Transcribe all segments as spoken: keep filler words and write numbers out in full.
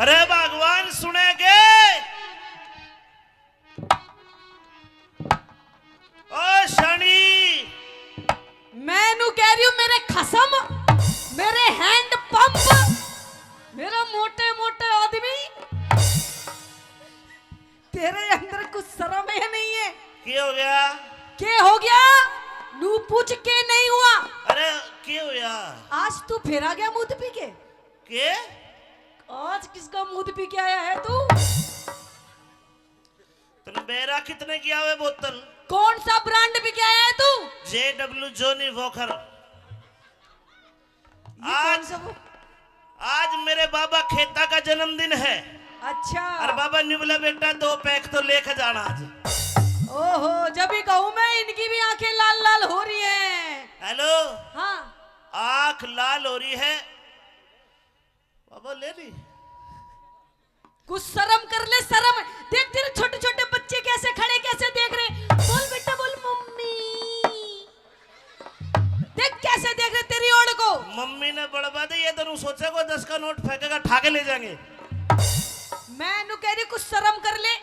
अरे भगवान सुनेगे। ओ शनि। मैं नू कह रही हूँ, मेरे खसम, मेरे हैंड पंप, मेरा मोटे मोटे आदमी, तेरे अंदर कुछ शर्म है नहीं है? के हो गया? के हो गया? नू पूछ के नहीं हुआ। अरे, के हो गया? आज तू फिर आ गया मूत पी के। के? आज किसका मूत पी के आया है तू? तने बेरा कितने की आवे बोतल? कौन सा ब्रांड पी के आया है तू? J W Johnny walker. ये आज, कौन सा वो? आज मेरे बाबा खेता का जन्मदिन है। अच्छा। और बाबा ने बोला, "बेटा, दो पैक तो लेके जाना आज।" ओहो, जब ही कहूँ मैं, इनकी भी आंखें लाल लाल हो रही हैं। हेलो। हाँ। आंख लाल हो रही है। बाबा ले ली। कुछ शर्म कर ले, शर्म। देख, तेरे छोटे छोटे बच्चे कैसे खड़े, कैसे देख रहे। बोल बेटा, बोल मम्मी। देख कैसे देख रहे तेरी ओर को। मम्मी ने बड़बा दे, ये दोनों सोचे को दस का नोट फेंकेगा, ठा के ले जाएंगे। मैं नू कह रही, कुछ शर्म कर ले।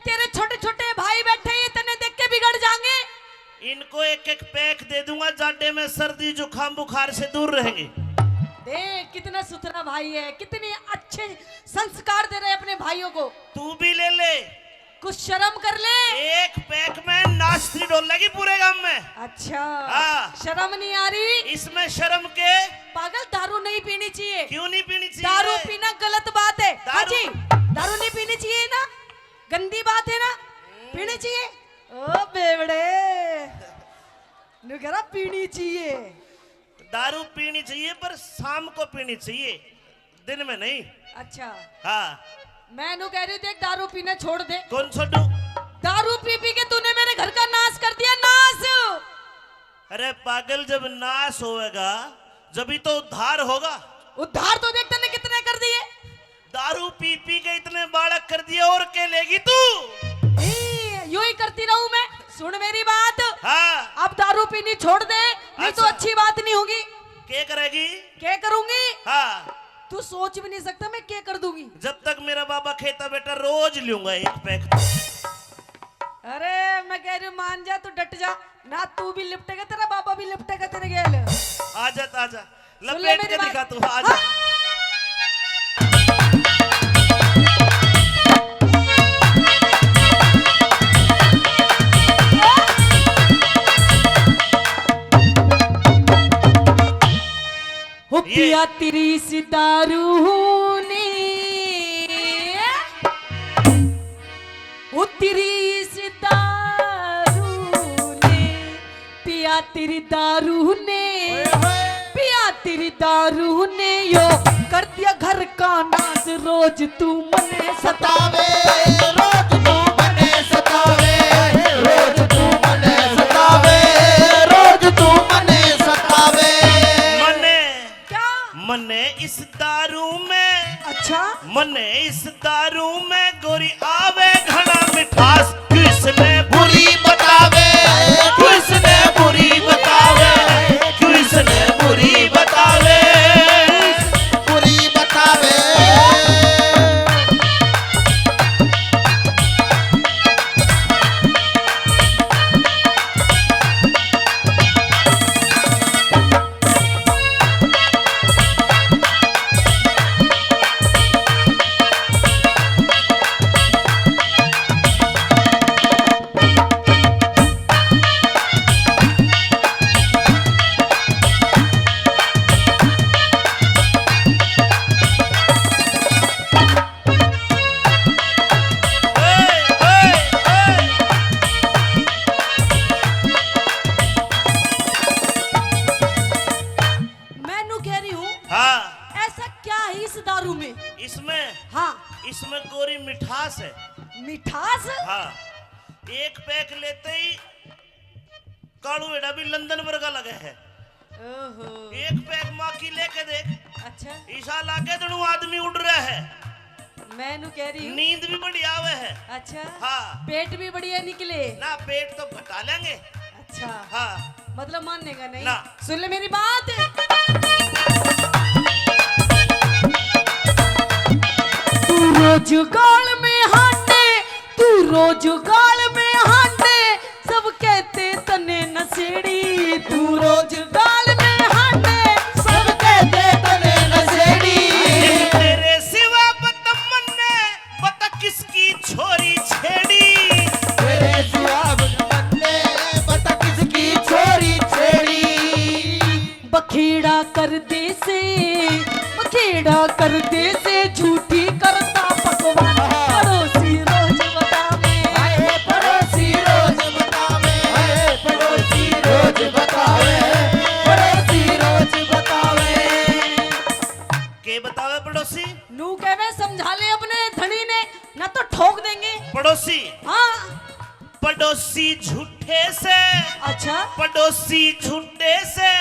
तेरे छोटे छोटे भाई बैठे, ये तन्ने देख के बिगड़ जाएंगे। इनको एक एक पैक दे दूंगा, जाडे में सर्दी जुकाम बुखार से दूर रहेंगे। देख, कितना सुथरा भाई है, कितने अच्छे संस्कार दे रहे अपने भाइयों को। तू भी ले ले। कुछ शर्म कर ले। एक पैक में नाश्ती डोल लगी पूरे गांव में। अच्छा। हाँ। शर्म नहीं आ रही? इसमें शर्म के? पागल, दारू नहीं पीनी चाहिए। क्यों नहीं पीनी चाहिए? दारू पीना गलत बात है। दारू हाजी, दारू नहीं पीनी चाहिए ना, गंदी बात है ना, पीनी चाहिए। ओ बेवड़े, नु कह रहा पीनी चाहिए। दारू पीनी चाहिए, पर शाम को पीनी चाहिए, दिन में नहीं। अच्छा। हाँ। मैं नु कह रही हूँ, देख, दारू पीना छोड़ दे। कौन छोड़ू? दारू पी पी के तूने मेरे घर का नाश कर दिया, नाश। अरे पागल, जब नाश होएगा, जब ही तो उद्धार होगा। उद्धार तो देख, तन्ने कितने कर दिए। दारू पी पी के इतने बालक कर दिए, और के लेगी तू? ए, यो ही करती रहूं मैं। सुन मेरी बात। हाँ। अब दारू पीनी छोड़ दे, नहीं तो अच्छा। अच्छी बात नहीं होगी। के करेगी? के करूंगी? हाँ। तू सोच भी नहीं सकता मैं के कर दूंगी। जब तक मेरा बाबा खेता बेटा, रोज लूंगा एक पैक। अरे मैं कह रही हूँ, मान जा, तू डट जा। ना तू भी लिपटेगा, तेरा बाबा भी लिपटेगा तेरे गेल। आजा, आजा, सुन ले लपेट मेरी के बात। दिखा तू, आजा। हाँ। हो ये पिया तेरी इस दारू ने, हो तेरी इस दारू ने, पिया तेरी दारू ने, ओए होए। पिया तेरी दारू ने यो कर दिया घर का नाश। रोज तू मने सतावे, रोज तू मने सतावे, रोज तू मने सतावे, रोज तू मने सतावे। मने क्या? मने इस दारू में, अच्छा। मने इस दारू में गोरी आवे घना मिठास। क्यों इसने बुरी बतावे, क्यों इसने बुरी बतावे, क्यों इसने बुरी बतावे, बुरी बतावे। मैं नू कह रही हूँ, हाँ। ऐसा क्या है इस दारू में? इसमें? हाँ। इसमें गोरी मिठास है। मिठास? हाँ। एक पैक लेते ही कालू एड़ा भी लंदन वर्गा लगे है। ओहो। एक पैक माँ की लेके देख। अच्छा। ईसा लागे जणू आदमी उड़ रहा है। मैं नू कह रही हूँ। नींद भी बढ़िया आवे है। अच्छा। हाँ। पेट भी बढ़िया निकले। ना, पेट तो घटा लेंगे। अच्छा। हाँ। मतलब मानेगा नहीं। ना। सुन ले मेरी बात। रोज गाल में हांडे, तू रोज गाल में हांडे, सब कहते तने नशेड़ी। तू रोज गाल में हांडे, सब कहते तने नशेड़ी। तेरे सिवा बता मन्ने, बता किसकी छोरी छेड़ी। तेरे सिवा बता मन्ने, बता किसकी छोरी छेड़ी। बखेड़ा कर दे से, बखेड़ा कर दे से, झूठी करता पकवान। पड़ोसी रोज बतावे, हाय पड़ोसी रोज बतावे, हाय पड़ोसी रोज बतावे, पड़ोसी रोज बतावे। के बतावे पड़ोसी? नू कहवे, समझा ले अपने धनी ने, ना तो ठोक देंगे। पड़ोसी? हाँ। पड़ोसी झूठे से, अच्छा। पड़ोसी झूठे से,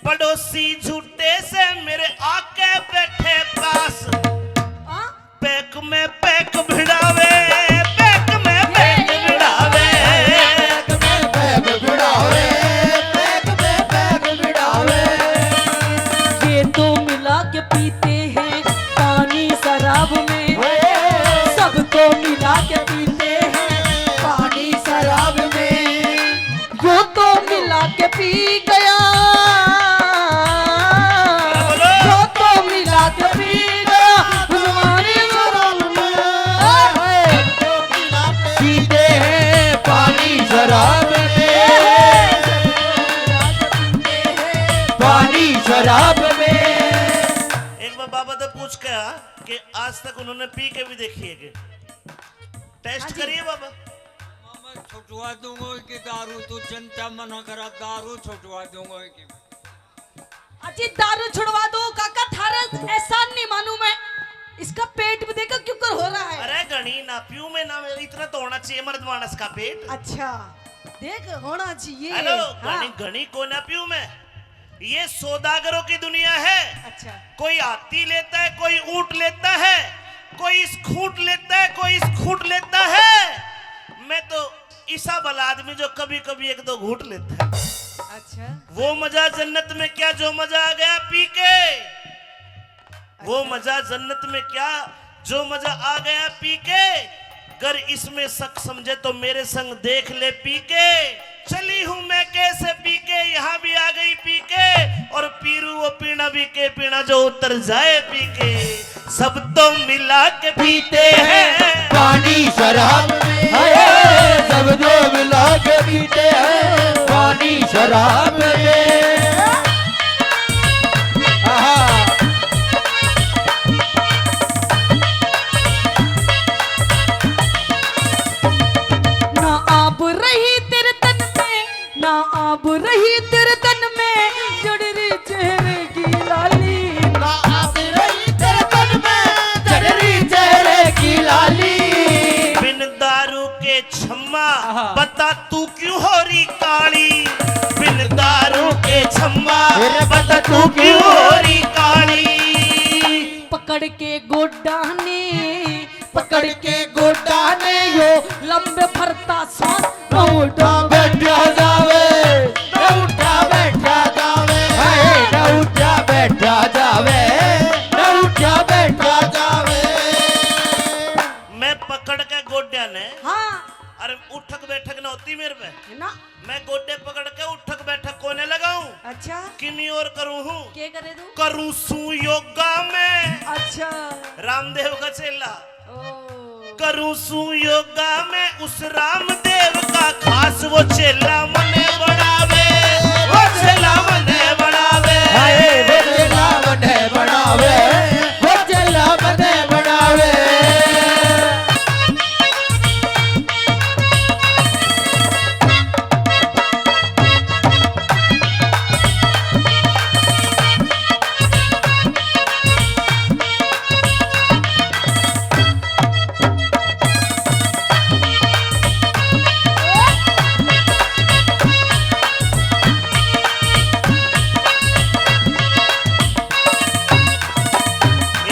पड़ोसी झूठे से मेरे आके बैठे पास। हाँ? पैक में पैक भिड़ावे, पैक में पैक भिड़ावे। पैक में पैक भिड़ावे, पैक में पैक भिड़ावे। ये तो मिला के पीते हैं पानी शराब में, सबको मिला के पीते हैं पानी शराब में। वो तो मिला के पी गया, बोलो। वो तो मिला के पी गया पानी शराब में। पीते हैं पानी शराब में, पानी शराब में। एक बार बाबा से पूछ के आ कि आज तक उन्होंने पी के भी देखी है कि? टेस्ट हाँ जी। करिए बाबा। मैं छुटवा दूंगा इनकी दारू, तू जनता मना करा, दारू छुटवा दूंगा इनकी। अजी दारू छुड़वा दो काका, थारा एहसान नहीं मानू मैं। इसका पेट भी देखो क्यों कर हो रहा है। अरे घणी ना पीऊ मैं ना, इतना तो होना चाहिए मर्द मानस का पेट। अच्छा, देख होना चाहिए। हेलो, हाँ। घणी, घणी को ना पीऊ मैं। ये सौदागरों की दुनिया है। अच्छा। कोई हाथी लेता है, कोई ऊंट लेता है, कोई स्कूट लेता है, कोई स्कूट लेता है। मैं तो इसा भला आदमी जो कभी कभी एक दो घूंट लेता है। अच्छा। वो मजा जन्नत में क्या जो मजा आ गया पी के। वो अच्छा। मजा जन्नत में क्या जो मजा आ गया पी के। अगर इसमें शक समझे तो मेरे संग देख ले पी के। चली हूँ मैं कैसे पी के, यहाँ भी आ गई पी के। और पीरू वो पीना भी के पीना जो उतर जाए पी के। सब तो मिला के पीते हैं पानी शराब में। हाय, सब तो मिला के पीते हैं पानी शराब में। आहा। ना आब रही तेरे तन में, ना आब रही तेरे तन में, जड़ रही चेहरे की लाली। ना आब रही तेरे तन में, जड़ रही चेहरे की लाली। बिन दारू के छम्मा, आहा। बता तू क्यों हो रही काली। बिन दारू के छम्मा, अरे बता तू क्यों हो रही काली। पकड़ के गोडा ने, पकड़ के गोडा ने यो लंबे फरता सांस। न उठा बैठा जावे, न उठा बैठा जावे, हाय, न उठा बैठा जावे, न उठा बैठा जावे। मैं पकड़ के गोड्या ने। हाँ। अरे उठक बैठक ना होती मेरे पे। है ना? मैं गोडे पकड़ के उठक बैठक कोने लगाऊं। अच्छा। किमी और करूं हूँ। के करे तू? करूं सू योगा में। अच्छा। रामदेव का चेला। ओ। करूं सू योगा में उस रामदेव का खास, वो चेला मने बनावे, वो चेला मने बनावे। हाय, वो चेला मने बनावे, वो चेला मने बनावे।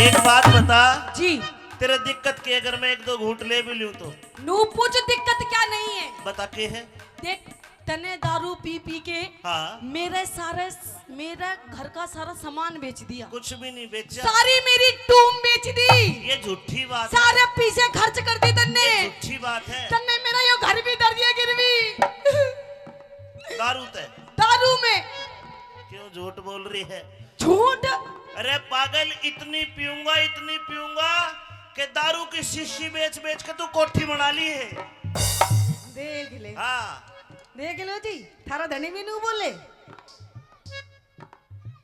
एक बात बता जी। तेरा दिक्कत के, अगर मैं एक दो घूंट ले भी लूं तो? नू पूछ दिक्कत क्या नहीं है। बता के है? देख, तने दारू पी पी के हाँ। मेरे सारे, मेरा घर का सारा सामान बेच दिया। कुछ भी नहीं बेचा। सारी मेरी टूम बेच दी। ये झूठी बात। नहीं पीऊंगा कि दारू की शीशी बेच बेच के तू कोठी बना ली है। देख ले, हाँ, देख लो जी, थारा धनी भी नू बोले।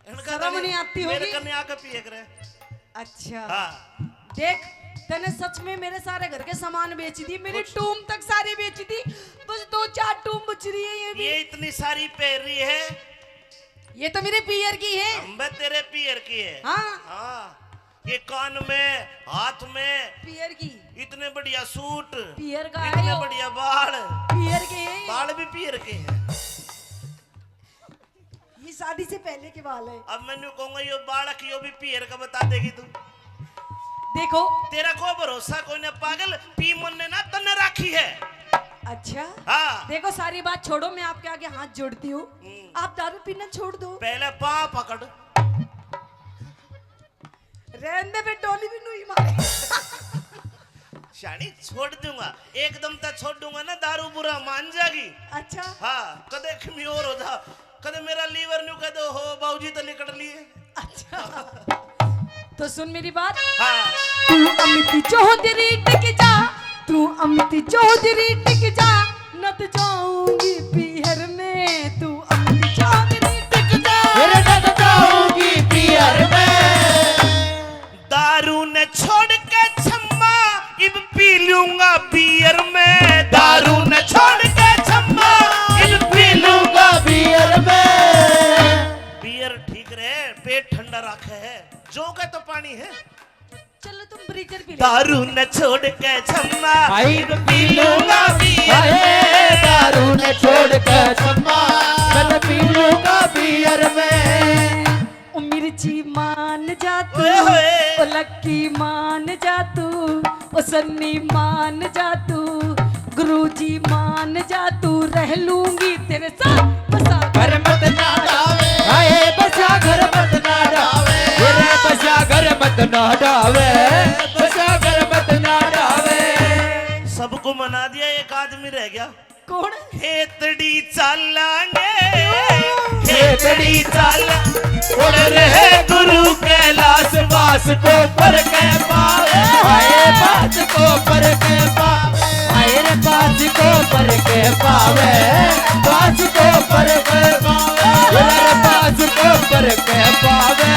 इनका शर्म धनी नहीं आती मेरे होगी? कन्या आके पिए करे। अच्छा, हाँ, देख, तने सच में मेरे सारे घर के सामान बेच दिए, मेरी टूम तक सारी बेच दी, बस दो चार टूम बच रही है ये भी। ये इतनी सारी पहन रही है, ये तो मेरे पियर की है। अम्बे तेरे पियर की है। हाँ। हाँ, ये कान में, हाथ में, पियर की। इतने बढ़िया सूट, पियर का है इतने यो। बढ़िया बाल, पियर के हैं। बाल भी पियर के हैं। ये शादी से पहले के बाल है। अब मैंने कहूंगा यो बालक यो भी पियर का बता देगी तू। देखो, तेरा कोई भरोसा कोई ना पागल, पी मन ने ना तन्ने राखी है। अच्छा, हाँ, देखो, सारी बात छोड़ो, मैं आपके आगे हाथ जोड़ती हूँ, हम्म। आप दारू पीना छोड़ दो। पहले पाँव पकड़। रहने दे, फिर डोली भी नुई मारे। शानी, छोड़ दूंगा, एकदम तो छोड़ दूंगा ना, दारू बुरा मान जाएगी। अच्छा, हाँ, कदे कमी और हो जा, कदे मेरा लीवर न्यू कह दो हो बाबूजी तो निकल लिए। अच्छा, तो सुन मेरी बात। हाँ, तू अमित चौधरी टिक जा, तू अमित चौधरी टिक जा, न तो जाऊंगी पीहर में, तू अमित चौधरी टिक जा। फिर डट जाऊंगी पियर में। दारू ने छोड़ के छम्मा, इब पी लूंगा बियर में। दारू ने छोड़ के छम्मा, इब पी लूंगा लूंगा बियर में। बियर ठीक रहे, पेट ठंडा रखे है, जो का तो पानी है। चलो, तुम ब्रीजर पी लो। दारू ने छोड़ के छम्मा, आई पी लूंगा बियर में। दारू ने छोड़ के छम्मा, मैं पी लूंगा बियर में। ओ मिर्ची मान जा तू, ओए होए। ओ लक्की मान जा तू, ओ सन्नी मान जा तू, गुरुजी मान जा तू, रह लूंगी तेरे साथ बसा। घर मत ना डावे, हाय बसा घर मत ना डावे। तेरे बसा घर मत ना डावे, बसा घर मत ना डावे। सबको मना दिया, एक आदमी रह गया। कौन? खेतड़ी चालांगे, खेतड़ी चाल, उड़ रहे गुरु कैलाश बास को पर के पावे। हाय बास को पर के पावे, हाय रे बास को पर के पावे, बास को पर के पावे, हाय रे बास को पर के पावे।